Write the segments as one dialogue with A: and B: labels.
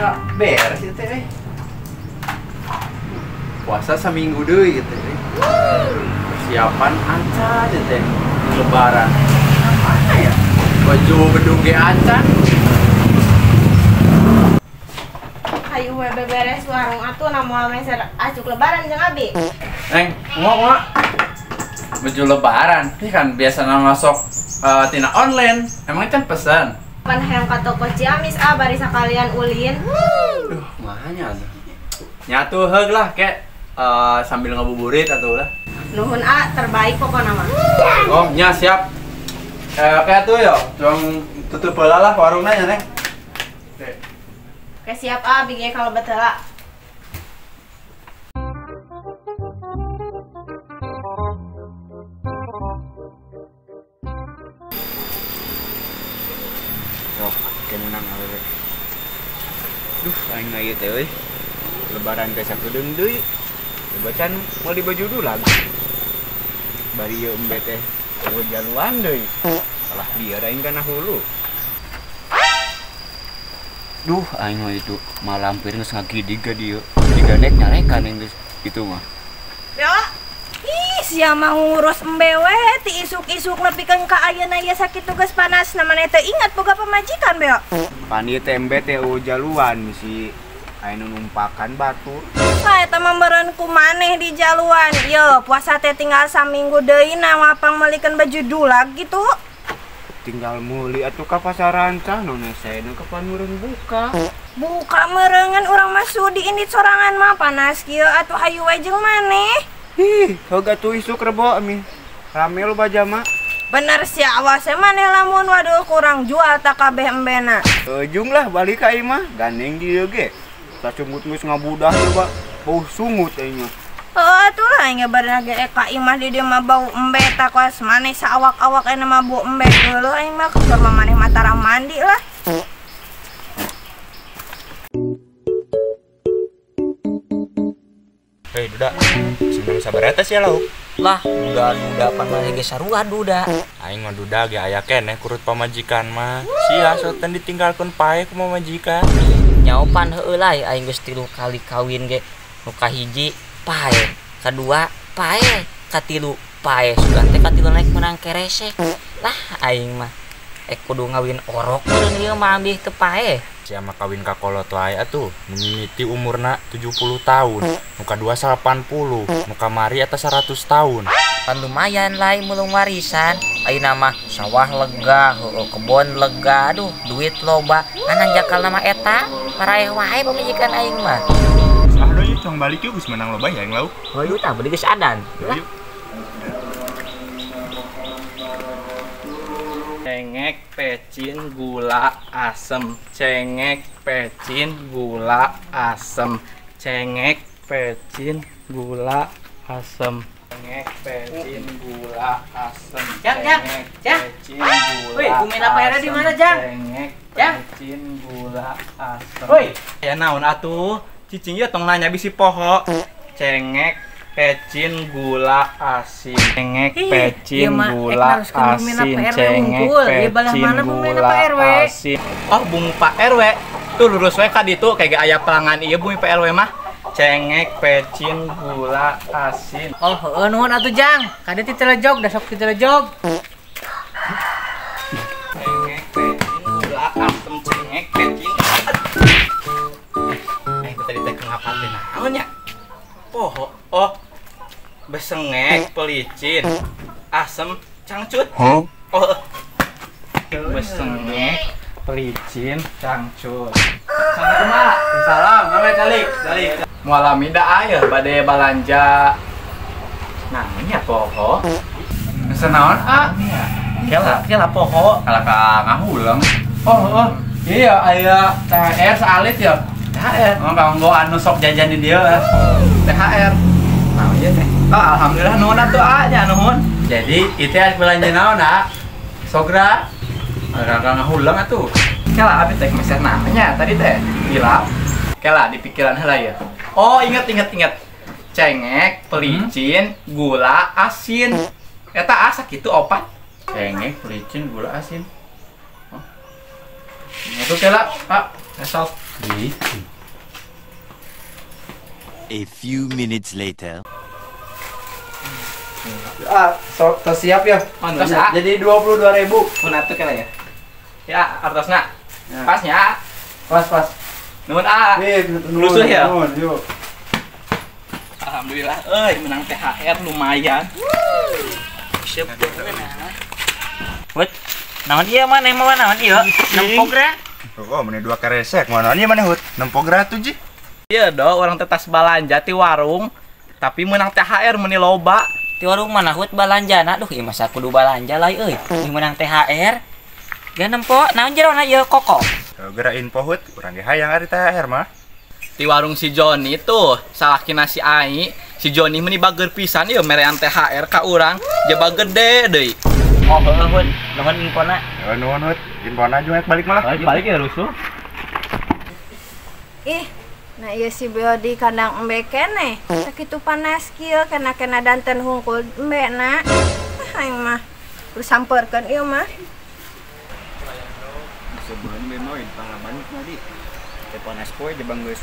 A: Bisa beres itu teh. Puasa seminggu deui gitu teh. Persiapan acan teh lebaran. Mana ya? Baju bedung ge acan.
B: Hayu we beberes warung atuh na moal meser acuk lebaran jeung abi.
A: Neng, kumaha? Baju lebaran, ini kan biasanya masuk tina online. Emang can pesan?
B: Pan hayang ka toko Ciamis ah bari sakalian ulin.
A: Duh, mahanya atuh. Nyatu heug lah kek sambil ngabuburit atuh lah.
B: Nuhun ah, terbaik pokona mah.
A: Oh, nya siap. Oke atuh yo, cuang tutup heula lah warungna nya, Neng. Oke.
B: Oke siap ah, bigi kalau betul lah.
C: Sok, menang awewe. Duh, aing ieu teh euy. Lebaran teh sakedeung deui. Lebacan mau di baju dulag. Bari ieu embe teh eueuh jaluan deui. Salah lieur aing kana hulu.
D: Duh, aing mah itu malampir geus ngagidig ka dieu. Diganek nyarekan aing geus kitu mah.
B: Yo.
E: Ih, sia mah ngurus embe we ti isuk-isuk nepikeun ka ayeuna ieu sakitu geus panas maneh teh ingat boga pamajikan beo.
C: Pan ieu teh embe teh eueuh jaluan misi aya nu numpakan batur.
E: Saeta mah meureun ku maneh di jaluan. Ye, puasa teh tinggal saminggu deui na wapang meulikeun baju dulag gitu.
C: Tinggal meuli atuh ka pasaran tah nu nesena kapan meureun buka.
E: Buka meureungan urang mah sudi indit sorangan mah panas kieu atuh hayu we jeung maneh.
C: Ih, heug atuh isuk rebo ami. Rame loba jama.
E: Bener sia awas maneh lamun waduh kurang jual tak kabeh embena.
C: Ejung lah balik ka imah, gandeng dieu ge. Sasungut geus ngabudah coba, bau sungut aing mah.
E: Heuh atuh lah aing barena ge ka imah di dieu mah bau embe tak kos maneh saawak-awak ayeuna mah bau embe geuleuh aing mah keur mah maneh mah tara mandi lah.
C: Hei duda, seneng sabar eta sia lauk.
F: Lah, duda-duda pan maneh ge sarua duda.
C: Aing mah duda ge aya keneh kurut pamajikan mah. Sia soten ditinggalkeun pae ku pamajikan.
F: Nyaopan heueuh lah aing geus 3 kali kawin ge. Nu kahiji pae, kadua pae, katilu pae. Sugan teh katilu naik menang keresek. Lah aing mah kudu ngawin orok meureun ieu mah ambih teu pae.
C: Sia mah kawin ka kolot wae atuh, mimiti umurna 70 tahun, nu kadua 80, nu kamari eta 100 tahun.
F: Pan lumayan lah mulung warisan. Ayeuna mah sawah lega, heueuh kebon lega, aduh duit loba. Anan jakalna mah eta, paraeh wae pamajikan aing mah.
C: Ah deui cong balik yeuh geus menang loba ya aing lauk.
F: Hayu tah beuh geus adan.
A: Cengek, pecin, gula, asem. Cengek, pecin, gula, asem. Cengek, pecin, gula, asem. Cengek, pecin, gula, asem.
G: Jang, jang, jang. Woi, bumi Pak RW di mana, Jang?
A: Cengek, pecin, gula, asem.
G: Woi,
A: ya naon atuh? Cicing ieu tong nanya bisi poho. Cengek, pecin, gula, asin. Cengek, pecin, gula, asin. Cengek, pecin, gula, asin. Oh, bumi Pak RW. Tuh lurus we ka ditu kayak aya pelangan ieu bumi Pak RW mah. Cengek, pecin, gula, asin.
G: Oh, heueuh nuhun atuh Jang. Kade ti telejog, da sok ti telejog.
A: Cengek, pecin, gula, asem, cengek, pecin. Itu tadi teh ngapal teh naon nya? Poho. Oh, besengek, pelicin, asem, cangcut. Huh? Oh, besengek, pelicin, cangcut. Assalamualaikum, Mak. Salam, namanya calik, calik. Mualami da aya bade balanja. Namanya poho. Mesen naon, ah? Kela, kela poho. Kala ka ngahuleng. Oh, oh. Iya, aya THR saalit ya. THR. Oh, kanggo anu sok jajan di dieu. THR. Nah, iya teh. Oh, alhamdulillah nuhun atuh ah nya nuhun. Jadi, itu ya belanja naon, ah? Sogra. Kala ngahuleng atuh. Kela abi teh meser namanya tadi teh. Gila. Kela di pikiran heula ya. Oh, ingat ingat ingat. Cengek, pelicin, gula, asin. Eta asa kitu opat. Cengek, pelicin, gula, asin. Oh. Itu kela, Pak. Besok.
H: A few minutes later.
I: Ah, sok tos siap ya.
A: Tos, ah.
I: Jadi 22.000.
A: Mun atuh kira ya. Ya, artosna.
I: Ya.
A: Pasnya.
I: Pas, pas.
A: Nuhun ah. Lusuh ya.
I: Nuhun, yuk.
A: Alhamdulillah, euy menang THR lumayan.
F: Siap. Wet, naon ieu maneh mawa naon ieu? Nempok ra?
C: Oh, maneh dua keresek, mana ieu maneh hut? Nempok ra tuh ji.
A: Iya do, orang tetas balanja ti warung, tapi menang THR meni loba.
F: Ti warung mana hut balanjana? Duh, ieu masa kudu balanja lah euy. Ieu menang THR. Ge nempo, naon jerona ieu koko?
C: Geura info hut, urang ge hayang ari THR mah.
A: Ti warung si Joni tuh, salakina si Ai, si Joni meni bager pisan ieu merean THR ka urang, jaba gede deui.
F: Oh, heueuh hut, nuhun infona.
C: Heuh nuhun hut, infona jeung balik malah.
A: Balik ya rusuh.
E: Ih, nah ieu si Beo di kandang embe keneh. Sakitu panas kieu kena-kena danten hungkul embe na. Ah, aing mah kudu sampeurkeun ieu mah.
C: Sebenarnya memang pengalaman tadi. Teh panas poe jebang geus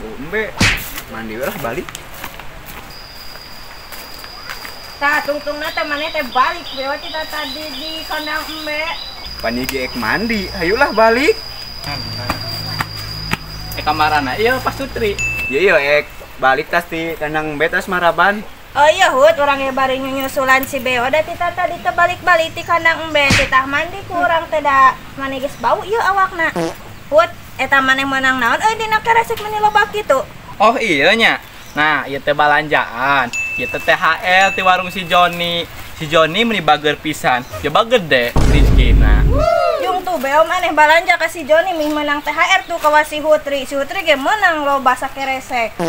C: bau embe. Mandi we lah balik.
E: Tah tungtungna teh maneh teh balik beo teh tadi di kandang embe.
C: Panji ek mandi, hayulah balik.
A: Kamarana iya Pak Sutri.
C: Iya iya ek balik tas di kandang embe tas maraban.
E: Oh iya hut urang ge bari nyusulan si Beo da ti tadi teh balik-balik ti kandang embe titah mandi ku urang teh da maneh geus bau ieu awakna. Hut eta maneh meunang naon euy dina keresek meni loba kitu.
A: Oh iya nya. Nah, ieu teh balanjaan. Ieu teh THR ti warung si Joni. Si Joni meni bager pisan. Coba gede rezekina.
E: Jung tuh Beo maneh balanja ka si Joni mih meunang THR tuh kawas si Hutri. Si Hutri ge meunang loba sakeresek.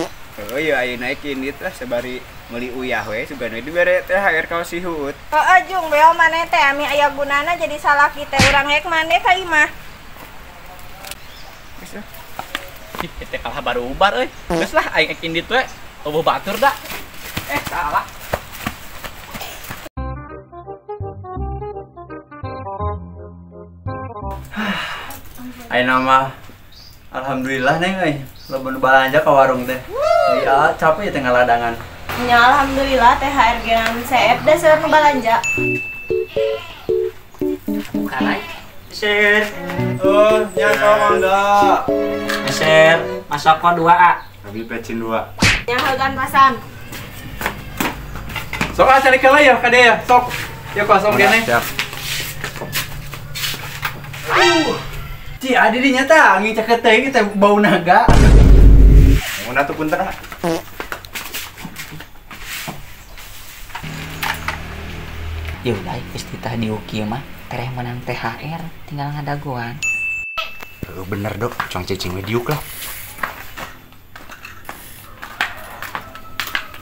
C: Oh iya ayeuna ekin dieu teh sabari meuli uyah we sugan we dibere THR ka si Hut.
E: Heeh jung Beo maneh teh ami aya gunana jadi salaki teh urang ek maneh ka imah.
C: Geus lah.
A: Ih, teh kalah baru ubar euy. Geus lah aing ekin ditu we. Eueuh batur da. Salah.
I: Ayeuna mah alhamdulillah neng euy, loba nu balanja ka warung teh. Iya, capek ya teh ngaladangan.
B: Nya alhamdulillah THR ge CF da seueur nu balanja.
F: Buka lain. Share.
I: Oh, nya sok mangga.
F: Share, masako 2 A.
C: Abi pecin 2.
B: Nya heugan pasan.
I: Sok ah cari heula ya ka dieu ya, sok. Ya kosong keneh.
C: Siap.
I: Ci, adi di nyata angin caket teh teh bau naga.
C: Mun atuh punten ah.
F: Yeuh lain geus titah diuk ieu mah tereh menang THR tinggal ngadagoan.
C: Heuh bener dok, cong cicing we diuk lah.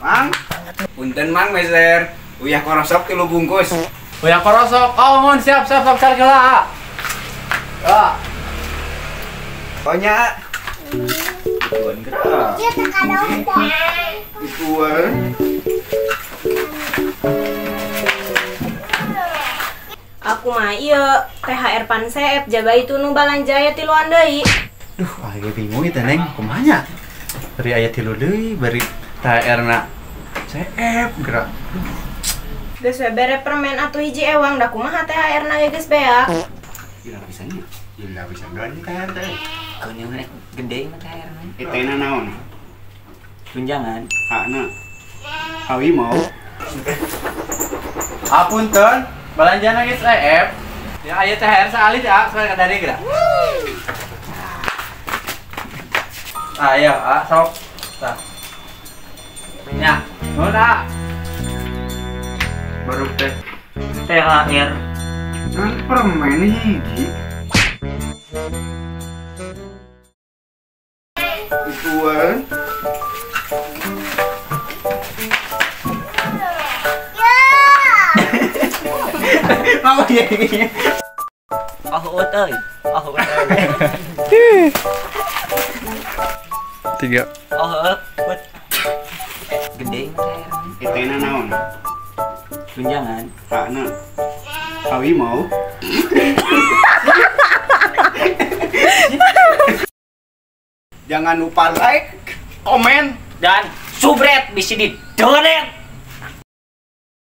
C: Mang, punten mang meser, uyah korosok 3 bungkus.
A: Uyah korosok, oh mun siap siap sok cari heula. Ah.
C: Pokoknya ituan gerak. Ituan.
B: Aku mah ieu THR pan CF jaga itu nu balanja aya tiluan deui.
I: Duh, aing bingung ieu teh neng, kumaha nya? Beri aya tilu deui, beri THR na CF gerak.
B: Geus we bere permen atuh hiji ewang da kumaha THR na ge geus beak.
C: Gila bisa nya. Gila bisa doan THR teh.
F: Keun gede mah THR na.
C: Etena naon?
F: Tunjangan.
C: Hakna. Hawi mau.
I: Apunten, balanjana geus EF.
A: Ya aya THR saalit ya, soalnya kadari geura.
I: Ayo, ah, sok. Tah.
A: Nya, nuhun ah.
C: Baru teh
F: THR.
C: Kan permen hiji. Ituan.
I: Mau ya ini.
F: Oh, euy. Oh, euy.
I: 3.
F: Oh, heuh. Gede mah THR.
C: Etena naon?
F: Tunjangan.
C: Hakna. Hawi mau. Jangan lupa like, komen,
F: dan subscribe bisi di donet.